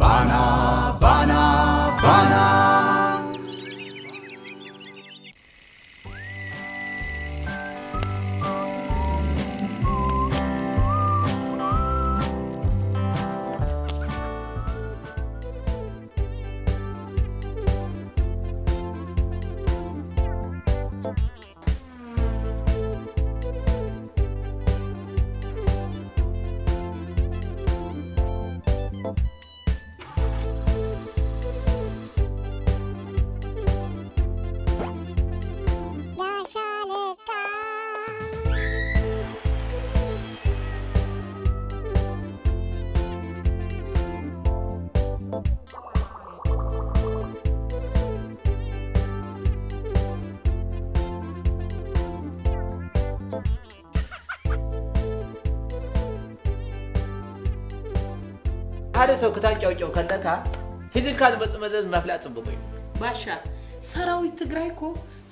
ባና ባና ባና። ሓደ ሰብ ክታንጨውጨው ከለካ ሒዝካ ዝመጽእ መዘዝ ምፍላጥ ጽቡቕ እዩ። ባሻ፣ ሰራዊት ትግራይ እኮ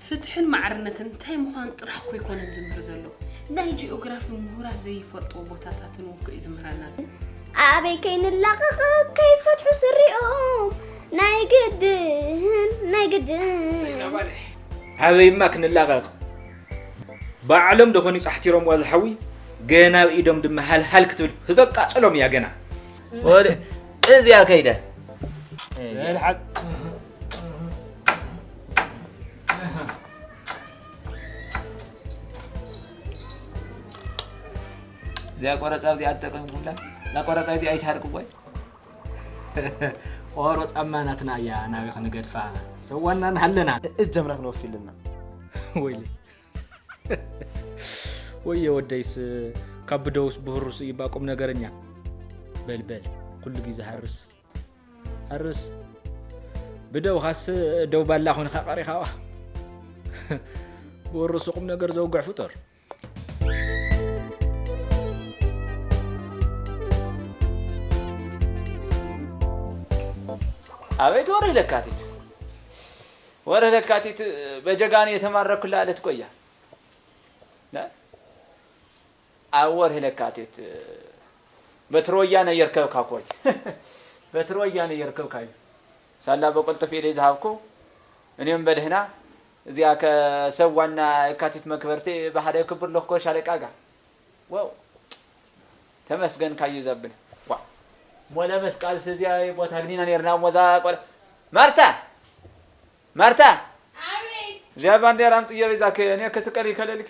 ፍትሕን ማዕርነትን እንታይ ምዃኑ ጥራሕ እኮ ኣይኮነን ዝምህር ዘሎ። ናይ ጂኦግራፊ ምሁራት ዘይፈልጥዎ ቦታታትን እውን እኮ እዩ ዝምህረና ዘሎ። ኣበይ ከይንላቐቕ ከይፈትሑ ስሪኦም ናይ ግድን ናይ ግድን። ኣበይማ ክንላቐቕ? ባዕሎም ደኾን ይጻሕቲሮምዋ ዝሓዊ፣ ገና ኣብ ኢዶም ድማ ሃልሃል ክትብል ክተቃጽሎም እያ ገና። ወደ እዚኣ ከይደ። መልሓጽ። እዚኣ ቆረጻ እዚኣ ትጠቀምኩምላ? ና ቆረጻ እዚኣ ኣይትሃርቅዎ። ቆሮ ጻማ ናትና እያ፣ ናበይ ክንገድፋ? ሰዋና ንሃለና። እጀምና ክንወፊ ኣለና። ወይለ። ወየ ወደይስ ካብ ብደውስ ብህሩስ እዩባ ቁም ነገረኛ። በል በል፣ ኩሉ ግዜ ሃርስ። ሃርስ። ብደውኻስ ደው ባላ ኾንኻ ቀሪኻዋ። ብህሩስ ቁም ነገር ዘውግዕ ፍጡር። ኣቤት ወርሒ ለካቲት፣ ወርሒ ለካቲት በጀጋኑ የተማረኩላ ዕለት እኮ እያ። ነ-፣ ኣብ ወርሒ ለካቲት በትሪ ወያነ የርከብካ እኮ እዩ። በትሪ ወያነ የርከብካ እዩ። ሳላ በቁልጥፍ ኢደይ ዝሃብኩ፣ እኔም በደህና፣ እዚኣ ከሰብ ዋና የካቲት መክበርቲ ብሓደ ክብር ለኮ ሻለቃ ጋ። ዋው፣ ተመስገን ካዩ ዘብል። ዋ፣ ሞለ መስቃልስ እዚኣ ቦታ ግኒና ኔርና፣ ሞዛ ቆለ-፣ ማርታ! ማርታ! ኣቤት! እዚኣ ባንዴራ ኣምጽዮ በይዛክ፣ እኔ ክስቀል ይከለልክ።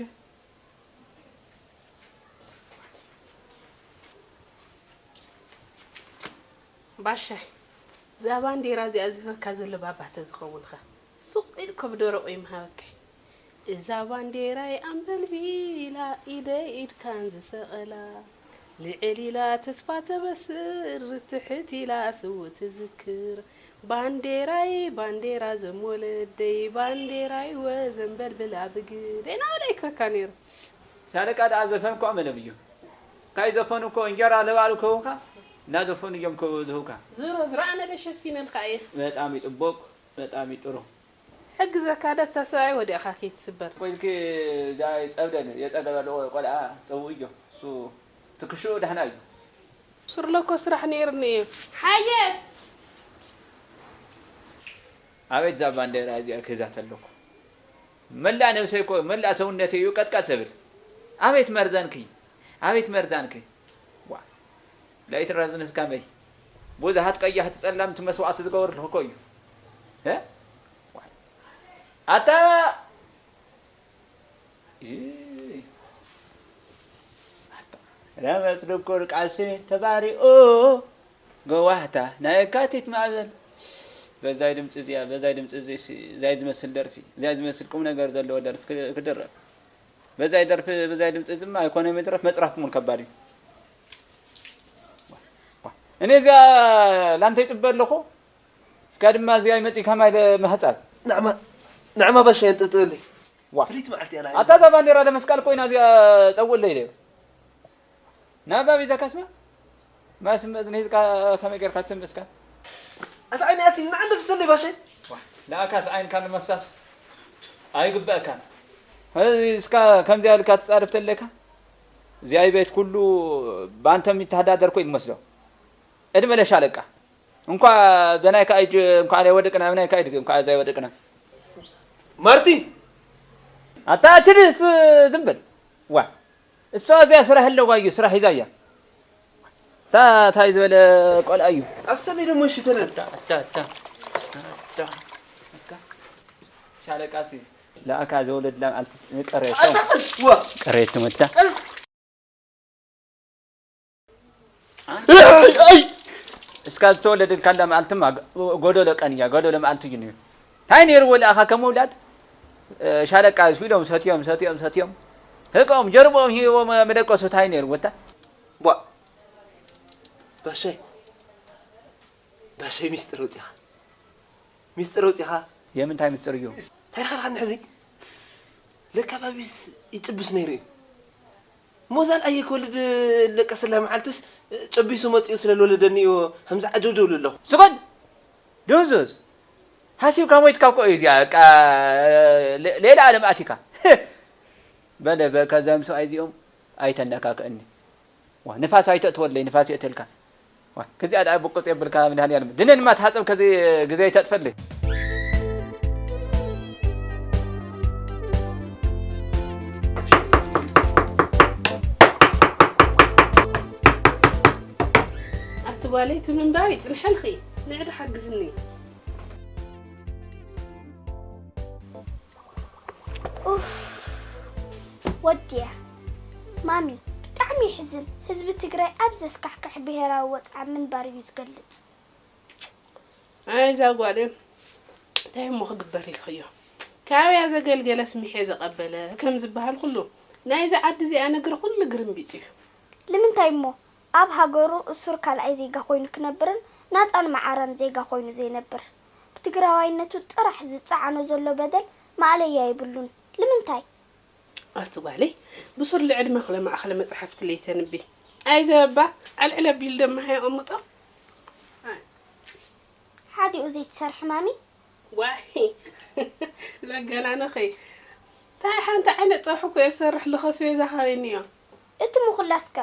ባሻይ፣ እዛ ባንዴራ እዚኣ ዝህበካ ዘሎ ባባ ተዝኸውንኸ፣ ሱቕ ኢልኮ ብደረቑ ይምሃበካ። እዛ ባንዴራይ ኣምበልቢላ፣ ኢደይ ኢድካን ዝሰቐላ፣ ልዕል ኢላ ተስፋ ተበስር፣ ትሕት ኢላ ስውእ ትዝክር። ባንዴራይ ባንዴራ ዘሞለደይ፣ ባንዴራይ ወዘንበልብል ኣብ ግደይ እናበለ ይክበካ ነይሩ። ሻለቃ ደኣ ዘፈን እኮ ኣመሎም እዮም። ካይ ዘፈኑ እኮ እንጀራ ለባሉ ከውካ እናዘፈኑ እዮም እኮ ዝህውካ። ዝሮ ዝረኣነ ዶ ሸፊነልካ እየ። በጣም ይጥቦቅ፣ በጣም ይጥሩ። ሕግዘካ ዶ እታ ሰብኣይ ወዲቕካ ከይትስበር። ኮይልኪ እዛ ጸብደን የጸገበ ኣለዎ ቆልዓ ጸውእዮ። እሱ ትክሽኡ ዳህና እዩ። ሱርለኮ ስራሕ ነይርኒ እዩ። ሓየት! ኣቤት እዛ ባንዴራ እዚኣ ክህዛት ኣለኩ። መላእ ነብሰይ እኮ፣ መላእ ሰውነተይ እዩ ቀጥቀጥ ዘብል። ኣቤት መርዛንኪ፣ ኣቤት መርዛንኪ። ዋ፣ ለይት ረዝንስ ከመይ? ብዙሓት ቀያሕቲ ጸላምቲ መስዋእቲ ዝገበርልኩ እኮ እዩ። እ? ዋ። ኣታ፣ እ፣ ኣታ፣ ረመጽ ድኩር ቃልሲ ተባሪኡ። ገዋህታ ናይ የካቲት ማዕበል። በዛይ ድምፂ እዚኣ፣ በዛይ ድምፂ እዚ፣ እዚኣ ዝመስል ደርፊ፣ እዚኣ ዝመስል ቁም ነገር ዘለዎ ደርፊ ክ-፣ ክድረፍ። በዛይ ደርፊ፣ በዛይ ድምፂ እዚ ድማ ኢኮኖሚ ድረፍ መፅራፍ እውን ከባድ እዩ። እኔ እዚኣ ላንተ ይፅበ ኣለኹ። እስካ ድማ እዚኣ ይመፂ ከማይ ለ-፣ ምሕፃብ። ንዕማ፣ ንዕማ ባሻ የንጥልጥለይ። ዋ። ፍልይቲ መዓልቲ እያ ናይ ኣታ እዛ ባንዴራ ለመስቃል ኮይና እዚኣ ጸውእ ለይለ። ናባ ቢዛ ካስማ? ማስም እዝኒ ሂዝካ ከመይ ጌርካ ትስምስካ? ኣታ ዓይኒ ኣቲ ንዓንደ ፍሰለይ ባሸይ። ዋ፣ ለኣካስ ዓይንካ ንምፍሳስ ኣይግበእካን። እዚ እስካ ከምዚኣ ኢልካ ትጻረፍ ተለካ፣ እዚኣ ቤት ኩሉ ባንተ የሚተዳደር እኮ እዩ ዝመስሎ። እድመ ለሻለቃ። እንኳ በናይ ከኣይ ጅ-፣ እንኳ ኣይወደቅና፣ በናይ ከኣይ ድግ-፣ እንኳ እዛ ኣይወደቅና። ማርቲ! ኣታ እትድስ ዝም በል። ዋ፣ እሷ እዚኣ ስራሕ ኣለዋ እዩ፣ ስራሕ ሒዛ እያ። እታ ታይ ዝበለ ቆልዓ እዩ። ኣሰለይ ደሞ እሺ ተነል። ኣታ፣ ኣታ፣ ኣታ፣ ኣታ፣ ኣታ። ሻለቃሲ፣ ለኣካ ዘወለድላ መዓልቲ ቀረየቶም። ኣታ ቀስ፣ ዋ። ቀረየቶም እታ። ቀስ። ኣይ፣ ኣይ። እስካ ዝተወለድካላ መዓልትማ ጎ-፣ ጎደሎ ቀን እያ፣ ጎደሎ መዓልቲ እዩ ነይሩ። እንታይ ነይርዎ ለኣኻ ከም ውላድ፣ እ፣ ሻለቃ ኢሎም ሰትዮም፣ ሰትዮም፣ ሰትዮም። ህቆም ጀርብኦም ሂቦም መደቀሱ እንታይ ነይርዎ እታ? ቧ። ባሻይ። ባሻይ ሚስጥር ኣውጺኻ። ሚስጥር ኣውጺኻ። የምንታይ ሚስጥር እዩ? እንታይ ኢልካ ኢልካ ንሕዚ? ለካ ባቢስ ይጭብስ ነይሩ እዩ። ሞዛል ኣየ ክወልድ ለቀሰላ መዓልትስ ጨቢሱ መጺኡ ስለ ዝወለደኒ እዩ ከምዚ ዓጀውጀው ዝብሎ ኣለኹ። ስቕ በል! ድንዙዝ! ሃሲብካ ሞይትካ እኮ እዩ እዚኣ፣ በቃ፣ ሌ-፣ ሌላ ዓለም ኣቲካ። በለ፣ በ-፣ ከዛም ሰብኣይ እዚኦም ኣይተነካክአኒ። ዋ፣ ንፋስ ኣይተእትወለይ፣ ንፋስ የእትልካ። ዋ፣ ከዚኣ ደኣ ብቁጽ የብልካ መድሃኒኣለም። ድነ ድማ ተሓጸብ፣ ከዚ ግዜ ኣይተጥፈልይ። ኣቲ ጓለይ፣ እቲ ምንባብ ይጽንሐልኺ። ንዕዲ ሓግዝኒ። ኡፍ፣ ወድየ። ማሚ፣ ብጣዕሚ የሕዝን። ህዝቢ ትግራይ ኣብ ዘስካሕክሕ ብሄራዊ ወፅዓ ምንባር እዩ ዝገልፅ። ኣይ፣ እዛ ጓለይ፣ እንታይ እሞ ክግበር ኢልኽዮ? ካበያ ዘገልገለስ ምሔ ዘቐበለ፣ ከም ዝበሃል ኩሉ፣ ናይዛ ዓዲ እዚኣ ነገር ኩሉ ግርምቢጥ እዩ። ልምንታይ እሞ? ኣብ ሃገሩ እሱር ካልኣይ ዜጋ ኮይኑ ክነብርን ናጻን መዓረን ዜጋ ኮይኑ ዘይነብር? ብትግራዋይነቱ ጥራሕ ዝጸዓኖ ዘሎ በደል ማእለያ የብሉን። ልምንታይ? ኣቲ ጓለይ፣ ብሱር ልዕድመ ክለ ማእኸለ መጽሓፍቲ ለይተንቢ። ኣይ ዘበባ፣ ዓልዕል ኣቢሉ ደማ የቐምጦ። ሓዲኡ ዘይትሰርሒ ማሚ? ዋይ፣ ለገናነኸይ። ታይ ሓንቲ ዓይነት ጸብሒ እኮ እየ ዝሰርሕ ኣለኹ፣ ኣስቤዛ ካበይኒ እዮ? እቲ ምኹላስከ?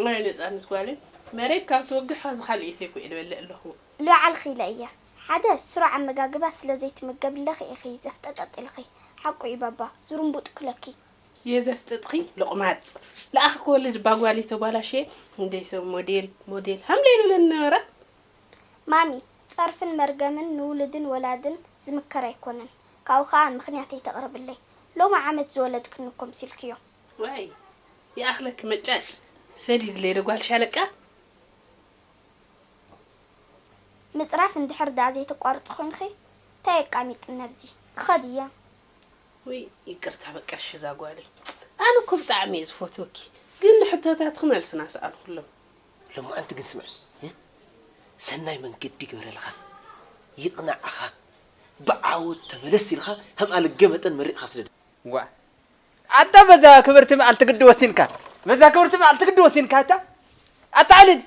ናይ ነጻነት ጓለይ፣ መሬት ካብ ትወግሕ ኸዚ ካልእ ኢተይ እኮ እየ ዝበልዕ ኣለኹ። ልበዓልኺ ኢለ እየ። ሓደ፣ ስሩዕ ኣመጋግባ ስለ ዘይትምገቢ ኣለኺ ኢኺ ዘፍጠጠጥ ኢልኺ። ሓቁ እዩ ባባ፣ ዝሩምቡጥ ክለኪ። የዘፍጥጥኺ ሎቕማጽ። ለኣኽ ክወልድ እባ ጓለይ ተጓላሽየ፣ እንደይ ሰብ ሞዴል፣ ሞዴል ሃምለ ይብለኒ ነበረ። ማሚ፣ ጸርፍን መርገምን ንውሉድን ወላድን ዝምከር ኣይኮነን። ካብኡ ኸኣ ምኽንያት ኣይተቕርብለይ። ሎሚ ዓመት ዝወለድክኒ እኮ ምሲልክዮ። ዋይ፣ ይኣኽለኪ መጫጭ። ሰዲድለይ ዶ ጓል ሻለቃ? ምጽራፍ እንድሕር ደኣ ዘይተቋርጺ ኮይንኺ፣ እንታይ የቃሚጥኒ ኣብዚ? ክኸድ እየ። ውይ፣ ይቅርታ በቃ እሺ እዛ ጓለይ። ኣነ እኮ ብጣዕሚ እየ ዝፈትወኪ፣ ግን ንሕቶታትኺ መልሲ እናሰኣንኩሎም። ሎማዓንቲ ግን ስምዕ፣ እ? ሰናይ መንገዲ ይግበረልኻ፣ ይቕናዕኻ፣ ብዓወት ተመለስ ኢልካ ከም ኣለገ መጠን መሪቕኻ ስደደ። ዋ፣ ኣታ በዛ ክብርቲ መዓልቲ ግዲ ወሲንካ፣ በዛ ክብርቲ መዓልቲ ግዲ ወሲንካ፣ ኣታ፣ ኣታ ዕልል፣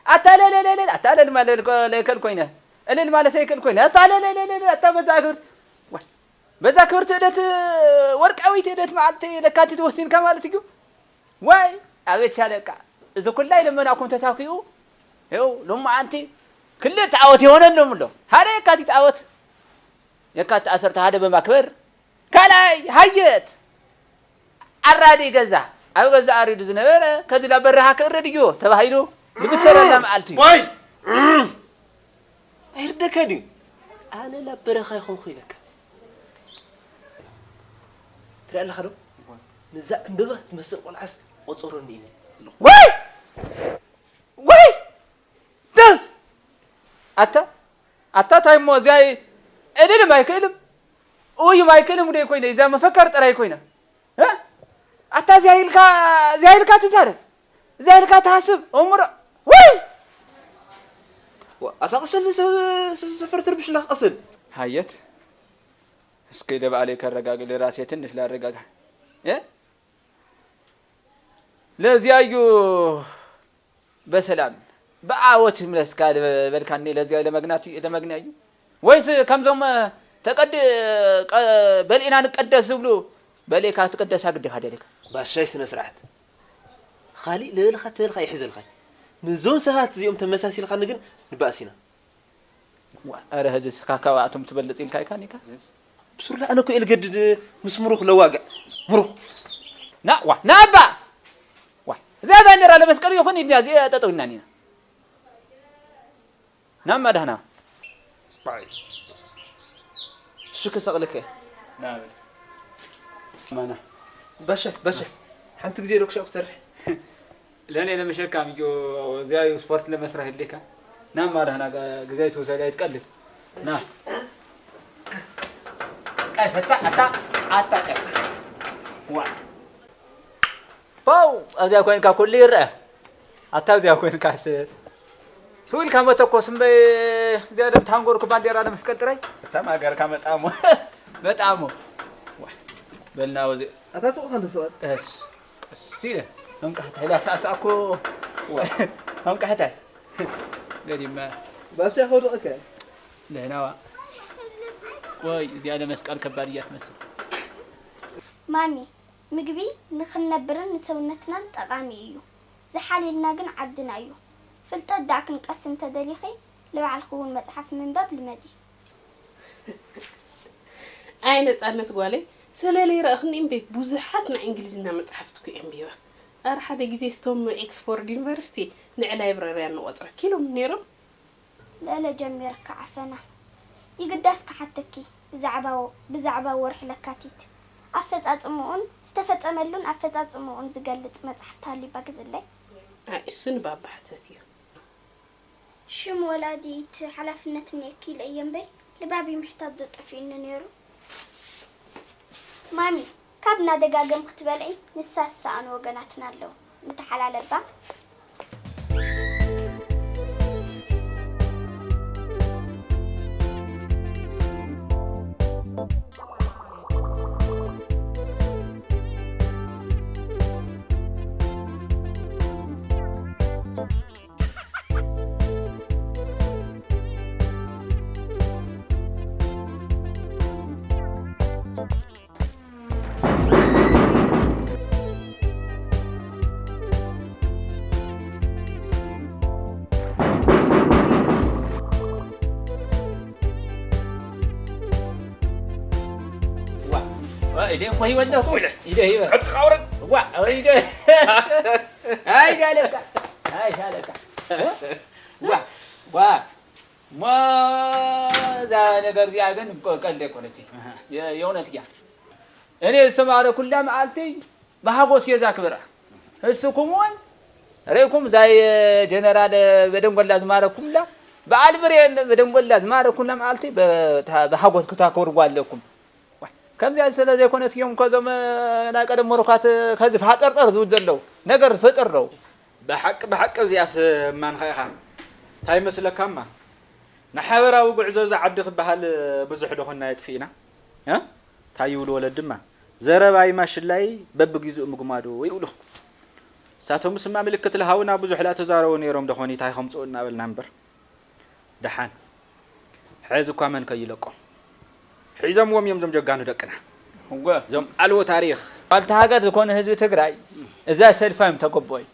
ኣታ ለለለለል፣ ኣታ ለልማ ለልኮ-፣ ለይከል ኮይነ፣ እልል ማለት ኣይክእል ኮይነ፣ ኣታ ለለለለል፣ ኣታ በዛ ክብርቲ፣ ዋ፣ በዛ ክብርቲ እደት፣ ወርቃዊት እደት መዓልቲ ለካቲት ወሲንካ ማለት እዩ። ዋይ፣ ኣቤት ሻለቃ፣ እዚ ኩላይ ልመናኩም ተሳኪኡ፣ ይኸው ሎማዓንቲ ክልተ ዓወት ይሆነሎም ኣሎ። ሓደ የካቲት ዓወት፣ የካቲት ዓሰርተ ሓደ በማክበር፣ ካልኣይ ሃየት፣ ኣራዲ ገዛ፣ ኣብ ገዛ ኣሪዱ ዝነበረ፣ ከዚ ናብ በረኻ ክእረድ እዩ ተባሂሉ፣ ንብሰረላ መዓልቲ እዩ። ዋይ! ኣይርደካ ድዩ? ኣነ ናብ በረኻ ይኾንኩ ኢለካ። ትሪኣ ኣለኻ ዶ? ንዛ ዕምበባ ትመስል ቆልዓስ ቆጸሮኒ ኢኒ። ወይ! ወይ! ደ-፣ ኣታ፣ ኣታ ታይ እሞ እዚኣ እልልም ኣይክእልም፣ ኡይም ኣይክእልም ውደይ ኮይነ፣ እዚኣ መፈከር ጥራይ ኮይነ። እ? ኣታ እዚኣ ኢልካ፣ እዚኣ ኢልካ ትዛረብ፣ እዚኣ ኢልካ ትሃስብ፣ እምሮ፣ ወይ! ዋ፣ ኣታ ቀስ በል፣ ሰ-፣ ሰ-፣ ሰፈር ትርብሽ ኣለኻ፣ ቀስ በል። ሃየት፣ እስኪ ለባዕለይ ከረጋግ-፣ ለራሴ ትንሽ ላረጋጋ። እ? ለዚያ እዩ በሰላም ብዓወት ይምለስካ በልካኒ። ለዚያ ለመግናት፣ ለመግንያ እዩ ወይስ ከምዞም ተቀድ-፣ ቀ-፣ በልኢና ንቀደስ ዝብሉ በሌካ ትቅደሳ ግዴኻ ደሌካ? ባሻይ ስነ ስርዓት። ካሊእ ልእልኻ ትበልካ ይሕዘልካ። ምስዞም ሰባት እዚኦም ተመሳሲልካኒ ግን ንባእስ ኢና። ዋ፣ ኧረ ህዝስ ካብ ካብኣቶም ትበልጽ ኢልካ ኢካ ኒካ? ብሱር ኣነ እኮ እየ ልገድድ ምስ ምሩኽ ለዋግዕ። ምሩኽ። ና፣ ዋ፣ ናባ! ዋ፣ እዚኣ ባንዴራ ለመስቀል ይኹን ኢድና እዚኣ ጠጠው ኢልና ኢና። ናማ ዳህና። ባይ። እሱ ክሰቕልከ። ናበል። ማና። በሸ፣ በሸ። ሓንቲ ግዜ ዶ ክሻብ ትሰርሕ? ለእኔ ለመሸካም እዮ፣ እዚያ እዩ ስፖርት ለመስራት ይልካ። ናማ ዳህና ጋ-፣ ጊዜ ትውሰድ ኣይትቀልድ። ና። ቀስ፣ ኣታ፣ ኣታ፣ ኣታ ቀስ። ዋ። ፓው፣ ኣብዚኣ ኮይንካ ኩሉ ይረአ። ኣታ ኣብዚኣ ኮይንካስ ስው ኢልካ መተኮስ እምበይ፣ እዚኣ ደም ታንጎርኩ ባንዴራ ለመስቀል ጥራይ። እታ ማገርካ መጣሞ። መጣሞ። ዋ፣ በልና ወዚ። ኣታ ስቕ ከንዲ ስቕ። ቀስ፣ ቀስ ኢለ። ኣንቃሕታይ ላሳእሳእኮ። ዋ፣ ኣንቃሕታይ። ገዲማ። ባስያ ከውድቐካ። ደህናዋ። ቆይ፣ እዚኣ ለመስቀል ከባድ እያ ትመስል። ማሚ፣ ምግቢ ንኽንነብርን ንሰውነትናን ጠቓሚ እዩ። ዝሓልየልና ግን ዓድና እዩ። ፍልጠት ደኣ ክንቀስም ተደሊኺ፣ ንባዕልኺ እውን መጽሓፍ ምንባብ ልመዲ። ኣይ ነጻነት ጓለይ፣ ሰለለይ ረእኽኒ እምበይ ብዙሓት ናይ እንግሊዝኛ መጽሓፍቲ እኮ እየ ኣንቢበ። ኣረ ሓደ ግዜ ስቶም ኦክስፎርድ ዩኒቨርሲቲ ንዒ ላይብረርያን ንቖጽረኪ ኢሎም ነይሮም። ለለ ጀሚርካ ዓፈና። ይግዳስ ክሓተኪ፣ ብዛዕባ፣ ብዛዕባ ወርሒ ለካቲት ኣፈጻጽምኡን ዝተፈጸመሉን ኣፈጻጽምኡን ዝገልጽ መጽሓፍ ተሃልዩባ ግዝለይ። ኣይ፣ እሱ ንባባ ሕተትዮ። ሽም ወላዲት ሓላፍነት እኒኤኪ ኢለ እየ እምበይ፣ ልባቢ ምሕታት ዶ ጠፊኡኒ ነይሩ? ማሚ፣ ካብ እናደጋገምኪ ትበልዒ፣ ንሳስ ዝሰኣኑ ወገናትና ኣለዉ። ንተሓላለባ። ዋ፣ ዋ፣ ኢደ እኮ ሂበለኹ። ኢደ ሂበ። ዕጥቅኻ ውረድ። ዋ፣ ኢደ። ኣይ፣ ሻለቃ። ኣይ፣ ሻለቃ። ዋ፣ ዋ። እሞ እዛ ነገር እዚኣ ግን እኮ ቀልድ ኣይኮነች። ኣሃ። የ-፣ የእውነት እያ። እኔ ዝሰማረኩላ መዓልቲ ብሓጎስ እየ ዛክብራ። እስኩም እውን ርኢኩም እዛ ጀነራል በደንጎላ ዝማረኩምላ፣ በዓል ብሬን በደንጎላ ዝማረኩምላ መዓልቲ በ-፣ ብሓጎስ ክታከብርዋ ኣለኩም። ዋይ፣ ከምዚኣ ስለ ዘይኮነት እዮም እኮ እዞም፣ እ፣ ናይ ቀደም መሩኻት፣ እ፣ ከዚ ፋጠርጠር ዝብል ዘለዉ። ነገር ፍጥር ነው። ብሓቂ፣ ብሓቂ እዚኣስ እማንኻ ኢኻ። እንታይ ይመስለካ እማ? ንሓበራዊ ጉዕዞ እዛ ዓዲ ክበሃል ብዙሕ ዶ ኾንና የጥፊእና? እ? እንታይ ይብሉ ወለዲ እማ? ዘረባይ ማሽላይ በብጊዜኡ ምግማዱ ይብሉ። ንሳቶምስ እማ ምልክት ልሃቡና ብዙሕ ላተዛረቡ ነይሮም ዶ ኾን እንታይ ከምፅኡ እናበልና እምበር። ደሓን። ሕዚ እኳ መን ከይለቆም? ሒዞምዎም እዮም እዞም ጀጋኑ ደቅና። እወ። እዞም ኣልቦ ታሪኽ። ዋልታ ሃገር ዝኾነ ህዝቢ ትግራይ እዛ ሰልፋ እዮም ተገቦይ።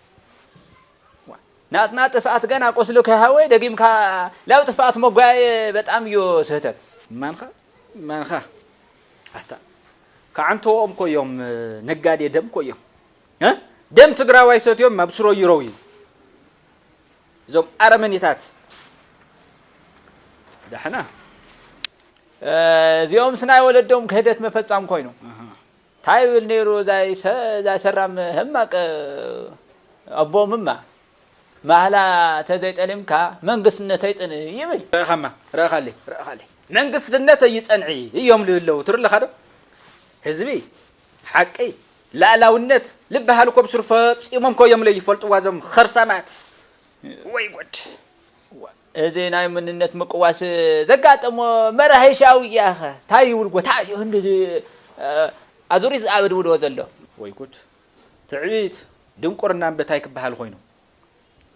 ናትና ጥፍኣት ገና ቁስሉ ከይሃወ ደጊምካ ላብ ጥፍኣት መጓየ በጣም እዩ ስህተት። ማንኻ? ማንኻ? ኣታ። ከዓንተኦም እኮ እዮም፣ ነጋዴ ደም እኮ እዮም። እ? ደም ትግራዋይ ሰትዮም ኣብ ስሮ ይረው እዩ። እዞም ኣረመኔታት። ዳሕና። እ፣ እዚኦምስ ናይ ወለዶም ክህደት መፈጻም ኮይኑ። ኣሃ። እንታይ ይብል ነይሩ እዛ ሰ-፣ እዛ ሰራም ህማቅ ኣቦምማ፣ ማህላ ተዘይጠሊምካ መንግስትነት ኣይጽንዕ ይብል። ረእኻማ፣ ረእኻለይ፣ ረእኻለይ። መንግስትነት ኣይጸንዒ እዮም ልብለው ትርልኻ ዶ? ህዝቢ፣ ሓቂ፣ ላእላውነት ልበሃል እኮ ብስሩ ፈጺሞም እኮ እዮም ለይፈልጥዋ እዞም ኸርሳማት። ወይ ጉድ! እዚ ናይ መንነት ምቅዋስ ዘጋጠሞ መራሒ ሻውያ ኸ ታይ ይብል ጎታ እዩ እንደዚ፣ እ፣ ኣዙሪት ዝኣበድብድዎ ዘሎ? ወይ ጉድ! ትዕቢት፣ ድንቁርና እምበታይ ክበሃል ኮይኑ?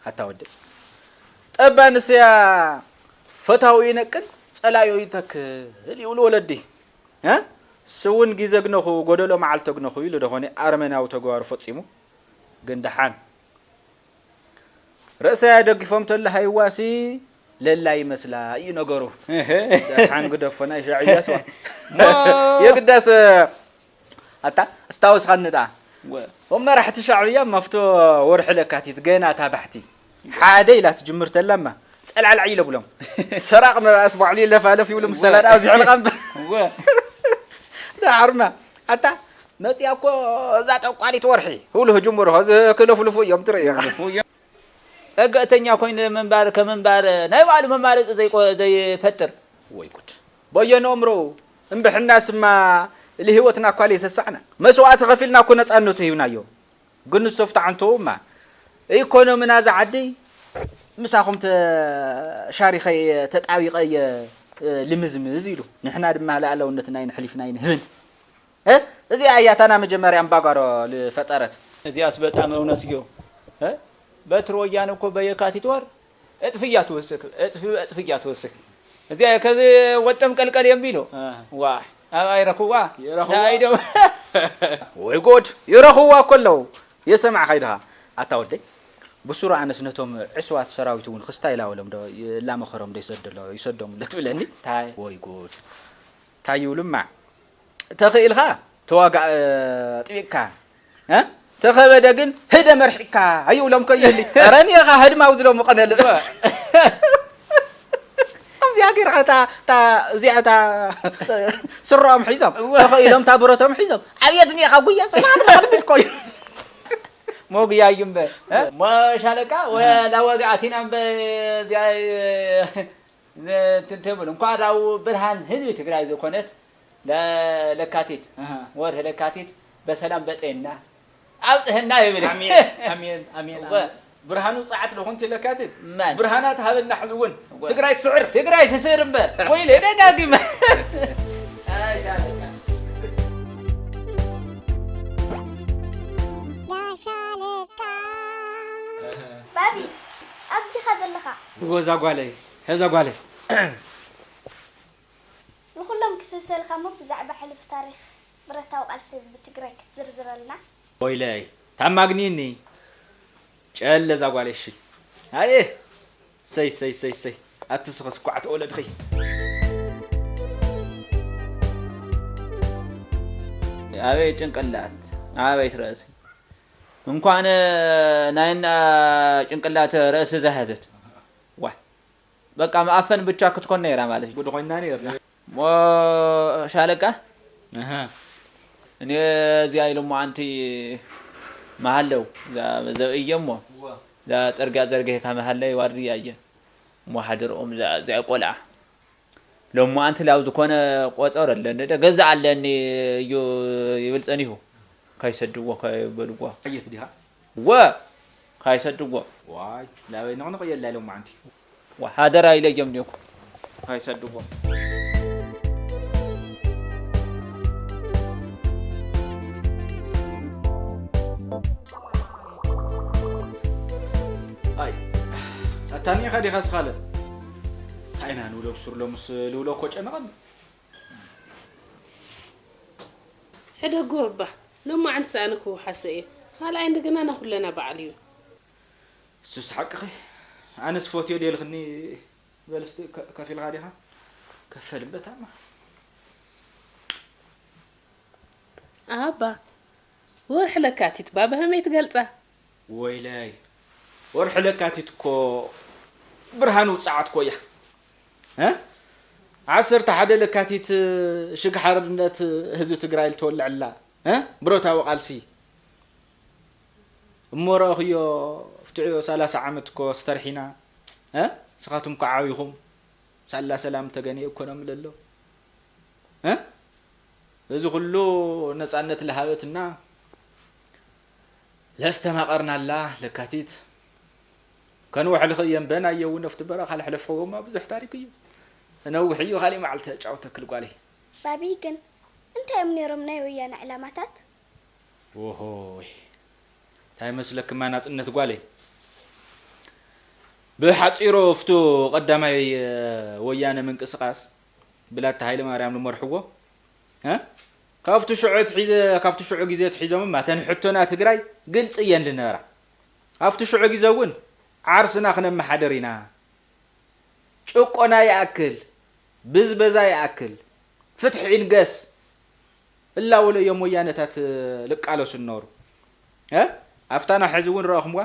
ኣታ ወደይ። ጠባ ንስያ ፈታዊ ይነቅል፣ ጸላዮ ይተክል ይብሉ ወለዲ። እ? እሱ እውን ጊዘ ግነኹ፣ ጎደሎ መዓልቲ ግነኹ ኢሉ ደኾነ ኣረመናዊ ተግባሩ ፈጺሙ። ግን ደሓን ርእሰያ ደጊፎም ተለሃይዋሲ ለላ ይመስላ እዩ ነገሩ። ደሓን ግደፎ ናይ ሻዕብያ ስዋ። የግዳስ ኣታ እስታወስኻኒ ደኣ። ወ- እሞ መራሕቲ ሻዕብያ ማፍቶ ወርሒ ለካቲት ገና እታ ባሕቲ ሓደ ኢላ ትጅምር ተላማ ጸላዕላዕ ኢለ ብሎም። ሰራቕ ንራእስ ባዕሉ ይለፋለፍ ይብሉ ምሰላ ደኣ ኣብዚሑ ልቓም። ወ- ደሓርማ ኣታ መጽያ እኮ እዛ ጠቋሪት ወርሒ ህብሉ ህጅምሩ ኸዚ ክለፍልፉ እዮም ትርእዮ። ጸገእተኛ ኮይኑ ምንባር ከምንባር ናይ ባዕሉ መማረፂ ዘይቆ- ዘይፈጥር። ወይ ጉድ። በየነ እምሮ እምብሕና ስማ ልህይወትና እኳ ለይሰሳዕና መስዋእቲ ከፊልና እኮ ነፃነቱ ሂብናዮ። ግን ንሶፍቲ ዓንቶውማ ኢኮኖሚና ዝዓዲ ምሳኹም ተሻሪኸየ ተጣቢቐየ ልምዝምዝ ኢሉ ንሕና ድማ ልኣላውነትና ይንሕሊፍና ይንህብን። እ? እዚኣ እያ እታ ናይ መጀመርያ ኣምባጓሮ ልፈጠረት። እዚኣስ በጣም እውነት እዩ። እ? በትር ወያነ እኮ በየካቲት ወር እጥፍ እያ ትወስክ፣ እጥፍ እጥፍ እያ ትወስክ። እዚኣ ከዚ ወጠም ቀልቀል የሚሉ እ። ዋ ኣብ ኣይረኽዋ ይረኽዋ። ናይ ደው ወይ ጎድ ይረኽዋ እኮ ኣለዉ። የሰማዕ ኸይድኻ ኣታ ወደይ ብሱሩ ኣነስ ነቶም ዕስዋት ሰራዊት እውን ክስታ ኢላወሎም ዶ ይላመኸሮም ዶ ይሰደሎ ይሰዶም ዶ ትብለኒ? ታይ? ወይ ጎድ ታይ ይብሉማ ተኽኢልካ ተዋጋእ ጥቢቕካ እ? ተኸበደ ግን ህደ መርሒካ ኣይብሎም ከየሊ ረኒኻ ህድማው ዝሎም ቀነል ኣብዚኣ ገይርካ እታ እታ እዚኣ እታ ስሮኦም ሒዞም እወ። ተኸኢሎም እታ ብረቶም ሒዞም ኣብየት እኒኻ ጉያ ስማም ናቕድሚት ኮዩ ሞግያ እዩ እምበር እ? ሞ ሻለቃ ወላ ወግኣት ኢና እምበር እዚኣ እ፣ ትን- ትብል እንኳ ዳው ብርሃን ህዝቢ ትግራይ ዝኾነት ለ- ለካቲት ኣሃ። ወርሒ ለካቲት በሰላም በጤና ኣብፅህና ይብል ኣሜን ኣሜን ኣሜን እወ። ኣሜን። ብርሃኑ ፀዓት ለኹንቲ ለካቲት ማን? ብርሃና ትሃበና ሕዚ እውን እወ። ትግራይ ትስዕር ትግራይ ትስዕር እምበር ወይለ ደጋጊመ ሻለቃ ባቢ ኣብዲኻ ዘለኻ ብጎዛ ጓለይ ሄዛ ጓለይ ንኹሎም ክስብሰልካ እሞ ብዛዕባ ሕሉፍ ታሪኽ ብረታዊ ቃልሲ ህዝቢ ትግራይ ክትዝርዝረልና? ወይለይ ታማግኒኒ ጨለ እዛ ጓል እሺ ኣየ ሰይ ሰይ ሰይ ሰይ ኣቲ ስኸስ ኳዕ ተወለድኺ ኣበይ ጭንቅላት ኣበይ ትረእሲ እንኳን ናይና ጭንቅላት ረእሲ ዘሐዘት ዋ በቃ መኣፈን ብቻ ክትኮን ነይራ ማለት እዩ። ጉድ ኮይና ነይርና። ሞ ሻለቃ ኣሃ እኔ እዚኣ ኢሎሞ ኣንቲ መሃለው እዛ ዘብእየ እሞ እዋ እዛ ጸርግያ ዘርጊሕካ መሃለይ ዋርድያ እየ እሞ ሓደርኦም እዛ እዚኣ ቆልዓ ሎሞ ኣንቲ ላብ ዝኾነ ቆጸር ኣለኒ ደ ገዛ ኣለኒ እዩ ይብል ጸኒሁ ካይሰድዎ ካይበልዎ ኣየት ዲኻ ወ ካይሰድዎ ዋይ ላበይ ንቕንቕ የላ ኢሎም ኣንቲ ሓደራ ኢለዮም ኔኩ ኣይሰድዎም። ኣይ ኣታኒኻ ዲኻ ስኻለ እንታይ ኢና ንብሎ ብሱር ሎምስ ልብሎ እኮ ጨነቐኒ። ሕደጎ እባ ሎማዓንቲ ሰኣነ ክውሓሰ እየ ካልኣይ እንደገና ናኩለና በዓል እዩ። እሱስ ሓቅኺ ኣነስ ፎትዮ ደልኽኒ በል እስቲ ከፊልኻ ዲኻ ከፈል እምበታማ ኣባ ወርሒ ለካቲት ባ ብኸመይ ትገልፃ? ወይለይ ወርሒ ለካቲት እኮ ብርሃን ውፅዓት እኮ እያ እ ዓሰርተ ሓደ ለካቲት ሽግ ሓርነት ህዝቢ ትግራይ ልተወልዐላ እ ብረታዊ ቃልሲ እሞ ረእኽዮ ፍትዕዮ ሰላሳ ዓመት እኮ ስተርሒና እ ንስኻትኩም እኮ ዓቢኹም ሳላ ሰላም ተገንየ እኮ ነምለሎ እ እዚ ኩሉ ነፃነት ለሃበትና ለስተማቐርናላ ለካቲት ከንውሕልኺ እየ እምበን ኣየውን ኣብቲ በረኻ ለሕለፍኽዎማ ብዙሕ ታሪክ እዩ ነዊሕ እዩ ካሊእ መዓልቲ ኣጫውተክል ጓለይ ባቢ ግን እንታይ እዮም ነይሮም ናይ ወያነ ዕላማታት? ኦሆይ እንታይ መስለክማ ናጽነት ጓለይ ብሓጺሩ ኣብቱ ቀዳማይ ወያነ ምንቅስቃስ ብላታ ሃይለማርያም ዝመርሕዎ እ ካብቱ ሽዑ ኣትሒዘ ካብቱ ሽዑ ግዜ ኣትሒዞም እማ ተን ሕቶና ትግራይ ግልጺ እየን ዝነበራ ኣብቱ ሽዑ ግዜ እውን ዓርስና ክነመሓድር ኢና ጭቆና ይኣክል፣ ብዝበዛ ይኣክል፣ ፍትሒ ይንገስ እላበሉ እዮም ወያነታት ልቃለሱ ነበሩ። እ? ኣፍታና ሕዚ እውን ረእኹምዋ?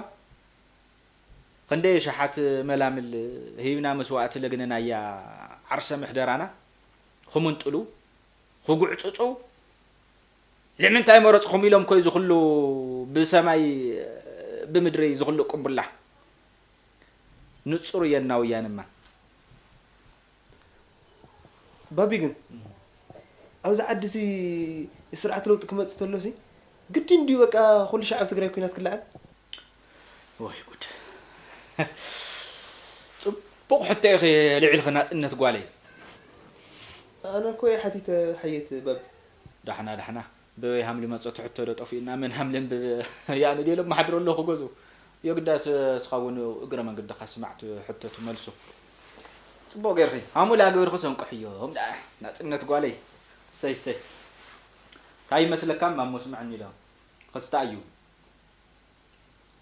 ክንደይ ሸሓት መላምል ሂብና መስዋእቲ ለግነናያ ዓርሰ ምሕደራና ክምንጥሉ፣ ክጉዕጽጹ፣ ልምንታይ መረጽኹም ኢሎም ኮይ ዝኽሉ ብሰማይ ብምድሪ ዝኽሉ ቅቡላ ንጹር እየና ወያነማ። ባቢ ግን ኣብዚ ዓዲ እዚ ስርዓት ለውጢ ክመፅእ ተሎ ሲ ግድን ድዩ በቃ ኩሉ ሻዕ ኣብ ትግራይ ኩናት ክለዓል? ወይ ጉድ። ጽቡቕ ሕቶ ኢኺ ልዒልኺ ናጽነት ጓለይ። ኣነ እኮ እየ ሓቲተ ሓየት ባቢ። ዳሕና ዳሕና በበይ ሃምሊ መጸቱ ሕቶ ዶ ጠፊኡና መን ሃምሊ ኣንብብ። ያነ ዲሎም ማሕድሮ ኣለኹ ገዙ። የግዳስ እስኻ እውን እግረ መንገድኻ ስማዕቲ ሕቶ ትመልሱ። ጽቡቕ ጌርኺ ሃሙላ ግብርኺ ሰንቁሕዮም ደኣ ናጽነት ጓለይ። ሰይ ሰይ። ታይ ይመስለካ ማሞ ስምዐኒ ኢሎ። ክስታ እዩ።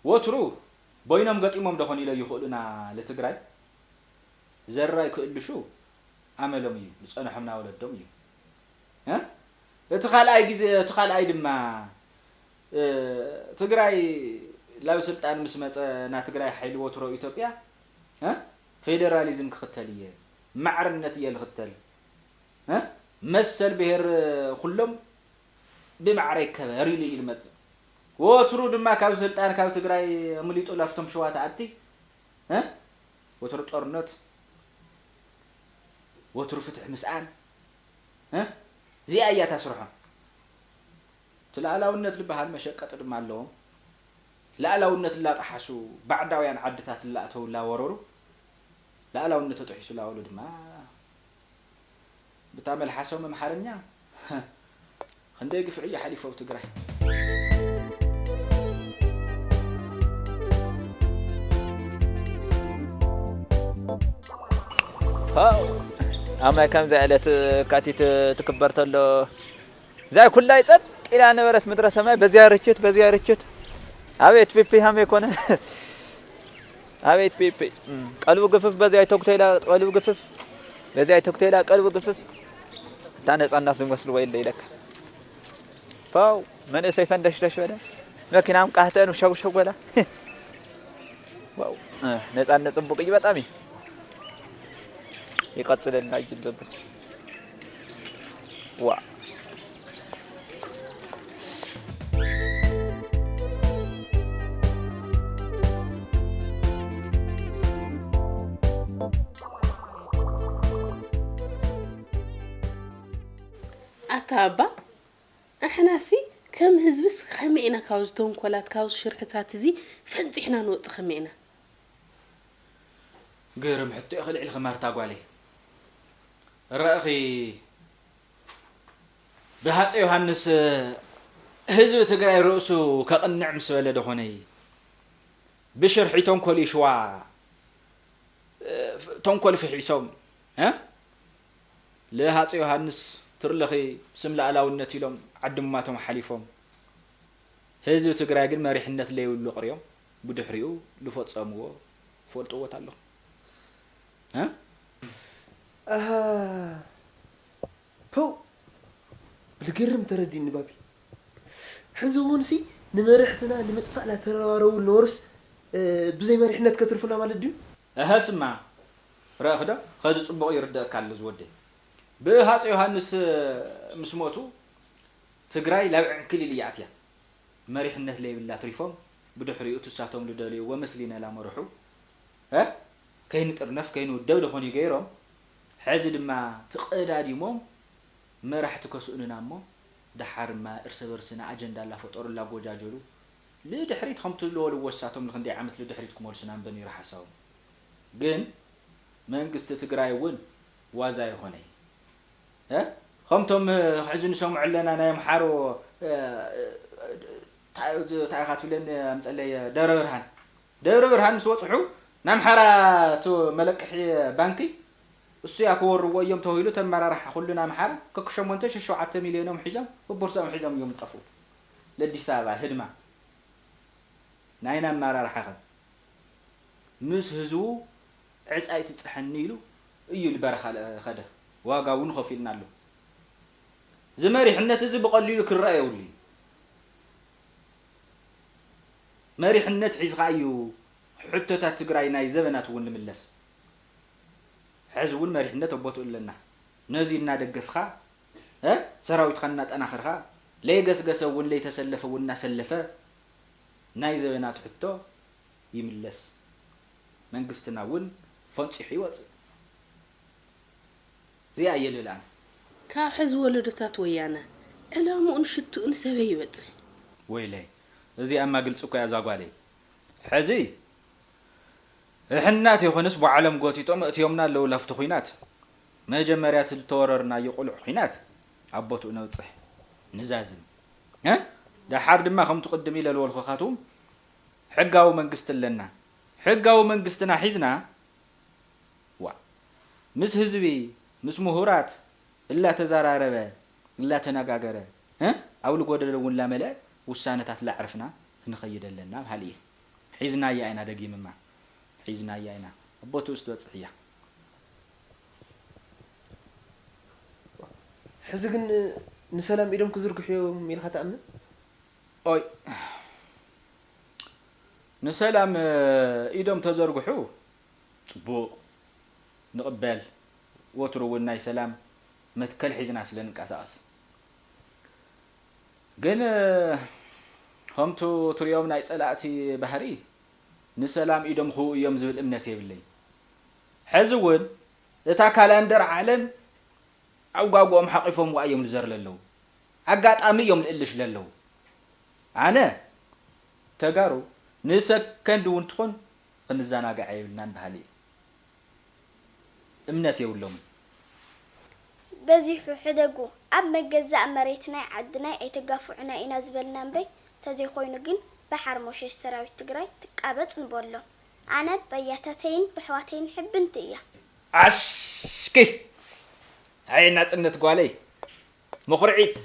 ወትሩ በይኖም ገጢሞም ዶ ኾን ኢሎ ይኽእሉና ለትግራይ ዘራይ ክእልሹ ኣመሎም እዩ ዝጸንሖም ናወለዶም እዩ። እ? እቲ ካልኣይ ግዜ እቲ ካልኣይ ድማ እ፣ ትግራይ ላብ ስልጣን ምስ መጸ ና ትግራይ ሓይሊ ወትሮ ኢትዮጵያ እ? ፌደራሊዝም ክኽተል እየ ማዕርነት እየ ልኽተል እ? መሰል ብሄር ኩሎም ብማዕረ ይከበር ኢሉ እዩ ዝመጽእ። ወትሩ ድማ ካብ ስልጣን ካብ ትግራይ ኣምሊጡ ላፍቶም ሸዋ ተኣቲ እ? ወትሩ ጦርነት ወትሩ ፍትሕ ምስኣን እ? እዚኣ እያ ታስርሖም። እቲ ልኣላውነት ዝበሃል መሸቀጢ ድማ ኣለዎም። ልኣላውነት እላጠሓሱ ባዕዳውያን ዓድታት እላእተው እላወረሩ ልኣላውነት ተጠሒሱ እላበሉ ድማ ብታ መልሓሶም ኣምሓርኛ ክንደይ ግፍዒ እዩ ሓሊፎ ኣብ ትግራይ። ሃው ኣማይ ከምዛ ዕለት የካቲት ትክበር ተሎ እዛ ኩላይ ጸጥ ኢላ ነበረት ምድረ ሰማይ በዚያ ርችት በዚያ ርችት ኣቤት ፒፒ ሃመይ ኮነ ኣቤት ፒፒ ቀልቡ ግፍፍ በዚያ ተኩተ ኢላ ቀልቡ ግፍፍ በዚያ ተኩተ ኢላ ቀልቡ ግፍፍ እታ ነጻ እናት ዝመስሉ ወይለ ኢለካ ፓው መንእሰይ ፈንደሽደሽ በለ መኪናም ቃህተን ሸጉሸጉ በላ ዋው ነጻነት ጽቡቅ እዩ በጣም እዩ ይቀጽለልና እጅ በብል ዋ ኣታ ኣባ ኣሕናሲ ከም ህዝብስ ከመይ ኢና ካብዚ ተንኮላት ካብዚ ሽርሕታት እዚ ፈንፂሕና ንወፅእ ከመይ ኢና? ግርም ሕቶ ኢኺ ልዕልኺ ማርታ ጓለይ። ረእኺ ብሃፀይ ዮሃንስ ህዝቢ ትግራይ ርእሱ ከቕንዕ ምስ በለ ደኾነይ ብሽርሒ ተንኮል እዩ ሽዋ ተንኮል ፍሒሶም እ ልሃፀ ዮሃንስ ትርልኺ ስም ላእላውነት ኢሎም ዓዲ ሙማቶም ሓሊፎም ህዝቢ ትግራይ ግን መሪሕነት ለይብሉ ቅርዮም ብድሕሪኡ ልፈፀምዎ ፈልጥዎት ኣለኹ እ ኣሃ ፐው ብልግርም ተረዲኒ ባቢ ሕዚ እውን ሲ ንመርሕትና ንምጥፋእ ላተረባረቡ ልነበሩስ ብዘይ መሪሕነት ከትርፉና ማለት ድዩ? እሀ ስማ ረእኽዶ ኸዚ ጽቡቕ ይርደእካ ኣሎ ዝወደይ ብሃፀ ዮሃንስ ምስ ሞቱ ትግራይ ላብ ዕንክሊል እያ ኣትያ መሪሕነት ለይብላ ትሪፎም ብድሕሪኡ ትሳቶም ልደልይዎ መስሊነ ላመርሑ እ ከይንጥርነፍ ከይንውደብ ደኾን እዩ ገይሮም ሐዚ ድማ ትቐዳዲሞም መራሕቲ ከስኡንና እሞ ደሓር እማ እርሰ በርስና ኣጀንዳ ላፈጠሩ ላጎጃጀሉ ልድሕሪት ኸምቲ ልወልዎ እሳቶም ልኽንደይ ዓመት ልድሕሪት ክመልሱና እምበ ነይሩ ሓሳቦም ግን መንግስቲ ትግራይ እውን ዋዛ ይኾነይ እ ኸምቶም ሕዚ ንሰምዖ ኣለና ናይ ኣምሓሮ እ እ ታይ ታይ ኢኻ ትብለኒ ኣምፀለይ ደብረ ብርሃን ደብረ ብርሃን ምስ በፅሑ ንኣምሓራ እቲ መለቅሒ ባንኪ እሱ እያ ክወርዎ እዮም ተባሂሉ እቲ ኣመራርሓ ኩሉ ንኣምሓራ ከክሸሞንተ ሸሸውዓተ ሚልዮኖም ሒዞም በቦርሶኦም ሒዞም እዮም ዝጠፍኡ ለኣዲስ ኣበባ ህድማ ናይና ኣመራርሓ ኸ ምስ ህዝቡ ዕፃ ኣይትብፀሐኒ ኢሉ እዩ ልበረኻ ከደ። ዋጋ እውን ኸፊልና ኣሎ። እዚ መሪሕነት እዚ ብቐሊሉ ክረአ የብሉ እዩ። መሪሕነት ሒዝኻ እዩ ሕቶታት ትግራይ ናይ ዘበናት እውን ልምለስ። ሕዚ እውን መሪሕነት ኣብ ቦትኡ ኣለና። ነዚ እናደገፍኻ፣ እ፣ ሰራዊትካ እናጠናኸርካ፣ ለይገስገሰ እውን ለይተሰለፈ እውን እናሰለፈ ናይ ዘበናት ሕቶ ይምለስ። መንግስትና እውን ፈንፂሑ ይወፅእ። እዚኣ እየ ልብል ኣነ። ካብ ሕዚ ወለዶታት ወያነ ዕላምኡን ሽትኡን ሰበይ ይበፅሕ። ወይለይ፣ እዚኣማ ግልፂ እኮ እያ እዛ ጓለይ። ሕዚ እሕናት ይኹንስ ባዕሎም ጎቲጦም እእትዮምና ኣለዉ ላፍቲ ኹናት። መጀመርያ እቲ ዝተወረርናዮ ቁሉዕ ኹናት ኣብ ቦትኡ ነብፅሕ፣ ንዛዝም። እ? ደሓር ድማ ከምቲ ቅድም ኢለ ልበልኩኻትኩም ሕጋዊ መንግስቲ ኣለና። ሕጋዊ መንግስትና ሒዝና፣ ዋ፣ ምስ ህዝቢ፣ ምስ ምሁራት እላተዛራረበ፣ እላተነጋገረ፣ እ? ኣብ ልጎደለ እውን ላመልአ ውሳነታት ላዕረፍና ክንኸይድ ኣለና በሃሊ እየ። ሒዝናያ ኢና፣ ደጊምማ ሒዝናያ ኢና። ኣብ ቦትኡ ስትበፅሕ እያ። ሕዚ ግን ንሰላም ኢዶም ክዝርግሑ እዮም ኢልካ ትኣምን? ኦይ፣ ንሰላም ኢዶም ተዘርግሑ ጽቡቕ፣ ንቕበል። ወትሩ እውን ናይ ሰላም መትከል ሒዝና ስለ ንንቀሳቐስ። ግን ከምቱ ትሪኦም ናይ ጸላእቲ ባህሪ ንሰላም ኢዶም ክህቡ እዮም ዝብል እምነት የብለይ። ሕዚ እውን እታ ካላንደር ዓለም ኣብ ጓጓኦም ሓቒፎምዋ እዮም ልዘር ለለዉ። ኣጋጣሚ እዮም ልእልሽ ለለዉ። ኣነ ተጋሩ ንሰከንድ እውን ትኹን ክንዘናጋዕ የብልናን በሃሊ እየ። እምነት የብሎምን። በዚሑ ሕደጉ ኣብ መገዛእ መሬት ናይ ዓድናይ ኣይተጋፍዑና ኢና ዝበልና እምበይ ተዘይኮይኑ ግን ብሓርሞሸሽ ሰራዊት ትግራይ ትቃበጽ ንበሎ። ኣነ በያታተይን በሕዋተይን ሕብንቲ እያ። ዓሽኪ ኣየ ናጽነት ጓለይ፣ መኹርዒት